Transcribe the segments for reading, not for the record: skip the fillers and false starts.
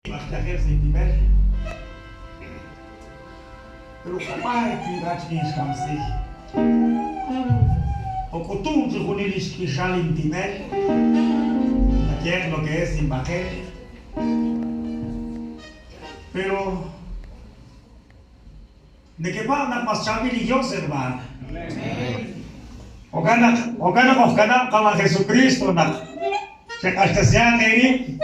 Aj yajel sa' intib'el. Pero jo'b'ay kinrach kinxkamsi. Ok'utun chixjunil lix k'ixal intib'el. Naye'k lo que es inb'aqel. Pero nekepaab' naq mas chaab'il li Dios, hermano. Jo'kan naq, jo'kan naq ojkanab' qama' Jesucristo naq cheq'axtesihaq eerib'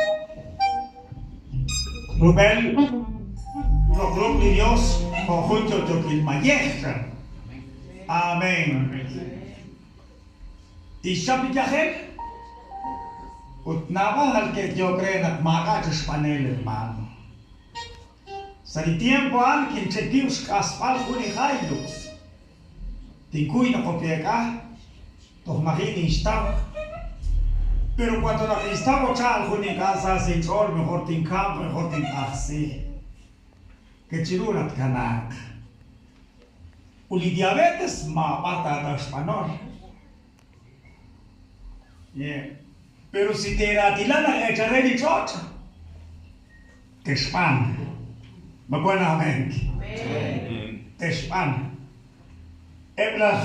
rub'el roq ruq' li Dios jo' jun yo'yookil mayej, chan. Amén. Tixchap li yajel ut naab'al ke'yook re naq maak'a' chixb'anel, hermano. Sa' li tiempo a'an kinch'ekiw xk'asb'al jun li Hilux. Tinkuy naq okeek'a, toj maji' ninxtaw. Pero cuando naq inxtaw ochaal jun ink'a' sa sa' inch'ool, mejor tinkamq, mejor tinq'ajsi. Ke chiru naq tkanaaq. Ut li diabetes maab'ar taataw xb'anol. Yeah. Pero si teeraatina laj eechal re li ch'och', texb'an. Ma wan amén? Texb'an. Eb' laj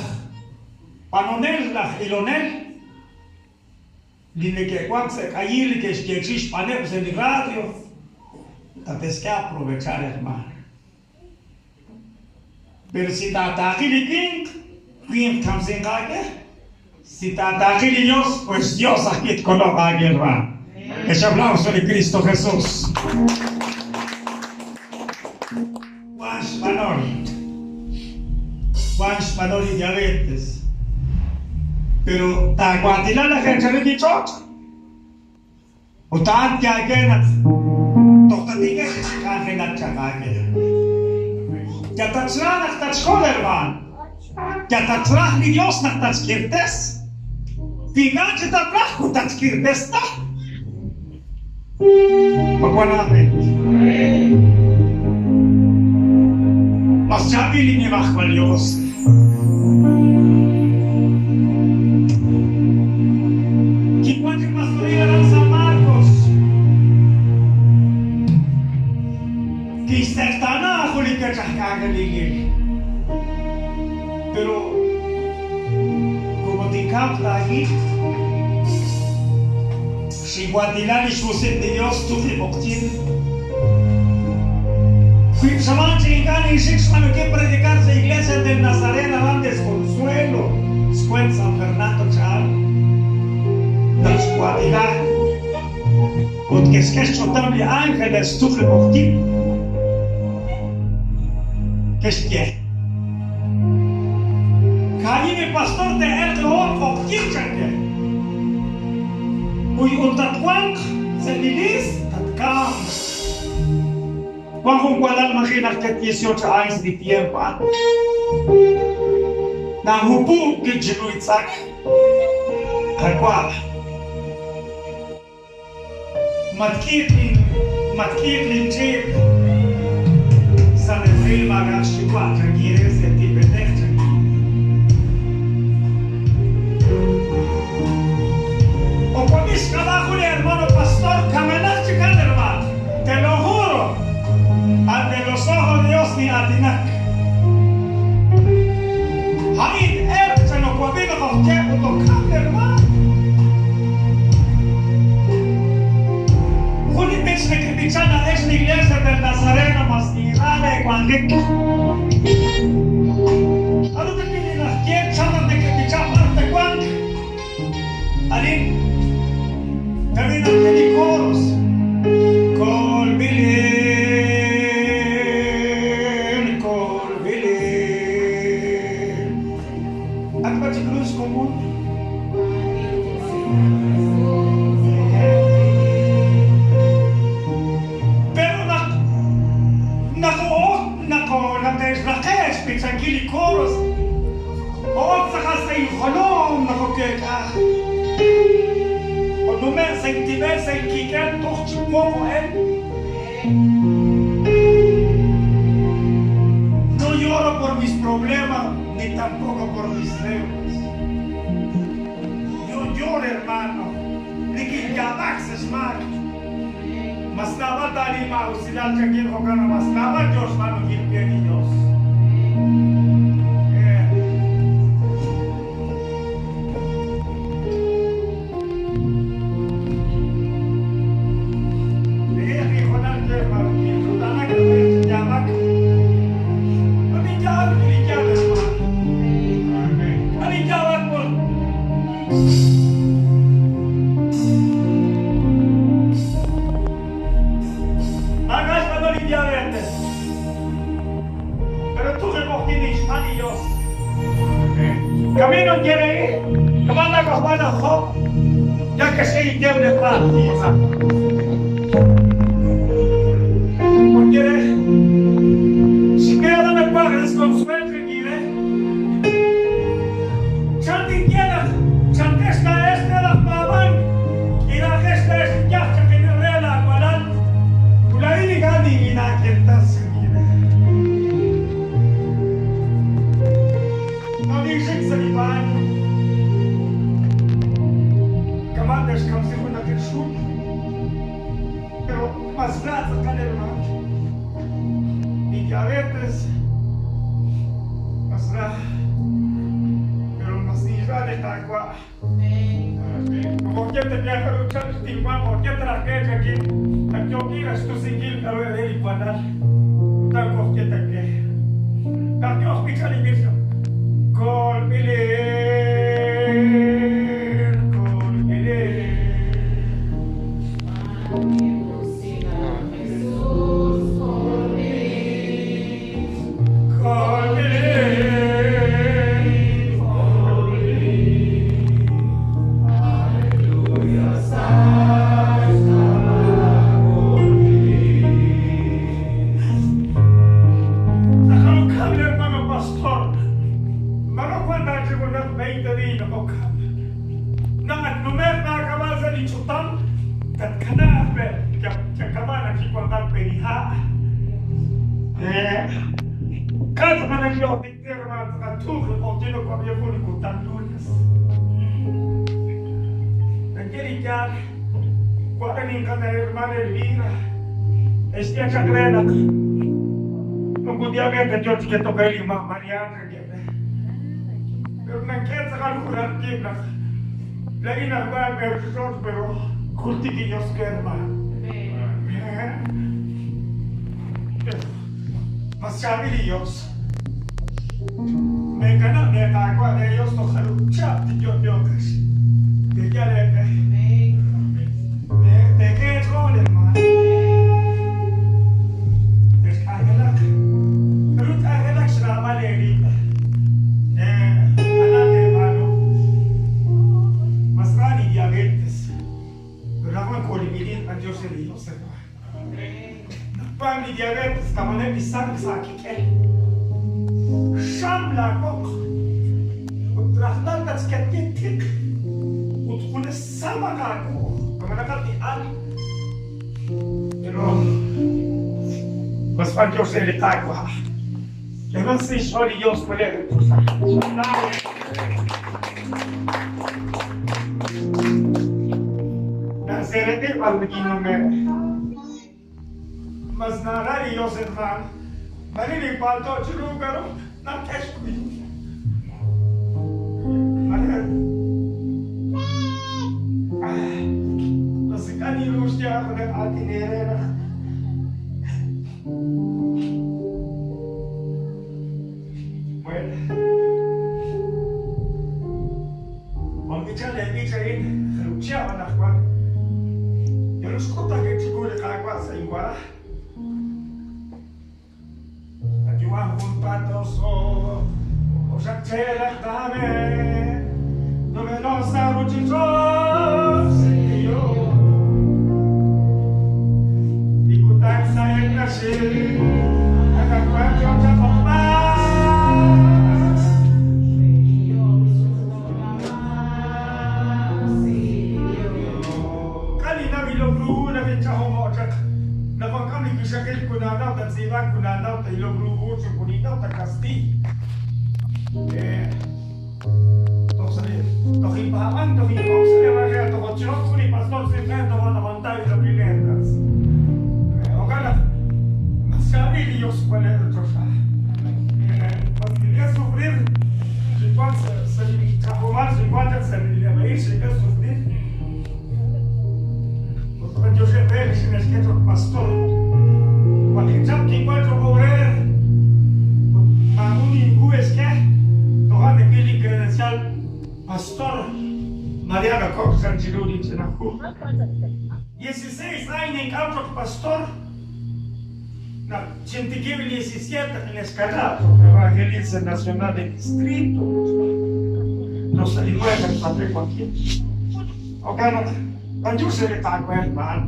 b'anonel, laj ilonel, li neke'wank sa' k'ayil li ke'xyeechi'i xb'aneb' sa' li radio, tate'xk'e aprovechar, hermano. Pero si taataaqi li winq, winq tkamsinq aawe. Si taataaqi li Dios, pues Dios ajwi' tkoloq aawe, hermano. Ex aplauso li Cristo Jesús. Wan xb'anol. Wan xb'anol li diabetes. Pero taawaatina laj eechal li ch'och'. Ut a'an yaaye naq toj tatik'eq chi k'anjelak chaq aawe. Yal tatxra naq tatxkol, hermaan. Yal tatraj li Dios naq tatxk'irtes. Wi ink'a' chi tatraj, ut tatxk'irtes ta. Ma wan aawe? Mas chaab'il li Nimajwal Yos. Kiwan chi pastoril aran San Marcos. Kixtz'eqtaana jun li wech aj k'anjelilil. Pero como tinkamq laa'in, xinwaatina lix Musiq' li Dios tuqi q'oqyink. Wiib' xamaan chik ink'a' ninxik xb'aanunkil predicar sa' Iglesia del Nazareno aran Desconsuelo, Square San Fernando Cha'al. Naq xwaatina ut ke'xk'e xch'utam li ángeles tuqi q'oqyink, ke'xye, Ka'ajwi' li pastor te'elq hoor q'oqyink, chankeb'. Uy ut tatwanq sa' li liist, tatkamq. Wan jun walal maji' naq ket 18 años li tiempo a'an. Nahupu' kib' chiru li tz'ak. Qawa', matk'iiq lin, matk'iiq lin ch'iip sa' lebril maak'a'aq xyuwa', chankin re sa' tib'elej, chankin. Owab'i xk'ab'a' jun li hermano pastor kamenaq chikan, hermano. Te lo juro, ante los ojos Dios nin'aatinak. A'in elk chan owab'i naq ojkeb' ut okamk, hermano. Jun li b'ich nekeb'icha laa'ex li Iglesia del Nazareno mas ninra lee wanjik. K'aru tab'i' li naxye chan naq nekeb'icha b'ar tewanq? Arin tab'i' naxye li coros. Kolb'ilin, kolb'ilin. Ak b'a chik ru xkomon. Pero naq naq naq nake'xraqe' xb'ichankil li coros, o'ok tz'aqal sa' injolom naq okeek'a. Onume' sa' intib'el sa' inkik'el toj chi woq o'el. No lloro por mis problemas ni tampoco por mis deudas. Yo lloro, hermano, nikinyaab'ak sa' xmaak. Mas naab'al ta li maa'usilal chakin jo'kan naq mas naab'al yo xb'aanunkil we li Dios. Camino quiere ir, ya que se Porque si queda me pagas con suerte quiere. Chantiquiera, chantesca este la pavan, y la gesta es ya que me rela gualan. Ulaini gani ina quien No dije saliban. Kamandes kam si una kirshut. Pero más raza kan Ni diabetes. Más ra. Pero más ni ra de taqua. Como que te viaja luchar tingua, o que te la que aquí. Aquí o que esto singil karo de iguanar. Tan ko que te que. Tan que os pichali birsa. Kol bilir, kol bilir. Jesús, kol bilir. Kol bilir, kol bilir. Aleluya, kol bilir. Déjalo cable, hermano pastor. Maro cuando llegó una 20 días, no cable. Nangat numer na kawaza ni chutam, tat kana be, ya ya kamana ki cuando peniha. Kada man yo terma tu continuo con mi con tan lunes. Angeli ya cuando ni kana hermana Elvira. Este chakrena. Nung diabete yo que toca el imam Mariana que. Pero na quien sacar jurar que la ina va a ver pero culti que Dios que hermano. Mas sabe Dios. Me gana me agua de ellos no jalucha yo yo de ya le de qué es con hermano. Es agelak. Rut agelak shrabaleri. Ana hermano. Masrani diabetes. Pero agua colibrí a Dios el Dios hermano. Pam ni diabetes kamane pisang sa kikel. Sham la kok. Utrahdan tatskatik. Utkune sama kako. Kamanakati al. Pero mas pa Dios el tagua. Evan si shori Dios puede retusar. Nazarete palmikino me. Mas narari Dios hermano. Marili palto chiru pero na keshku. Mare. Nasikani rustia con el atinere. Bueno. Mambichale bichain ruchia banakwan. Yo los kota que chigule kagwa sa iguala. Juan patoso, o shakchela dame, no me lo saruchichos, yo. Ikutak sa ekashi, akakwacho chapoma. Kalina vilogru na vichahomochak. Navakami kishakil kunanaw tatsiba kunanaw tailogru uchu kuninaw takasti. Tohipaman tohipox le vaya tohochon kuni pastor se prendo van a montar y lo pilentas. Dios wan re choxa. Cuando quería sufrir, xinwan sa' li ch'ajomal, xinwan chaq sa' li neb'a'il, xink'e sufrir. Ut b'antioxej re li xine'xk'e cho'q pastor. Waqinchab' kinwan cho'q obrer ut maajun inhu xk'e, toja' nawil li credencial Pastor Mariano Cox chan chiru li ch'ina hu. 16 año nink'am cho'q pastor naq xintikib' li 17 kine'xkanab' cho'q evangelista nacional de distrito. Toj sa' li nueve naq wankin. Jo'kan naq b'antiox re li Qaawa' hermaan.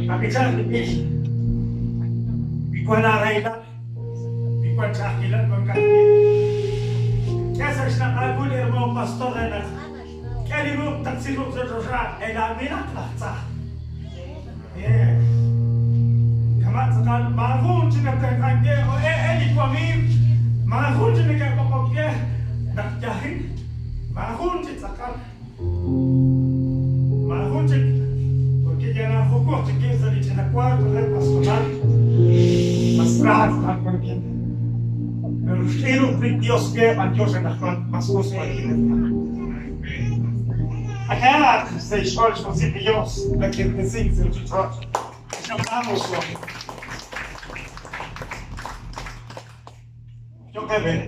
Nab'ichank li b'ich. Wi wank aarahilal, wi wank ch'a'ajkilal wank ajwi'. K'e sa' xnaq' aawu li hermano pastor re naq k'e li ruq' taqsi ruq' sa' choxa, elaaminaq laj tza. Kama' tz'aqal maajun chi natenq'ank we, jo' e li wamiiw, maajun chi neke'b'oqok we naq yajin, maajun chi tz'aqal. Maajun chik, porque ya najukuj chik kib' sa' li ch'ina cuarto re pastoral, mas ra tz'aqal wankin. Pero xk'e ruq' rib' Dios we, b'antiox anaqwan mas us wankin. Ak'ehaq sa' xch'ool xmusiq' li Dios nak'irtesink sa' ruuchich'och'. Un aplauso. Yo que ver.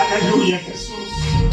Aleluya, Jesús.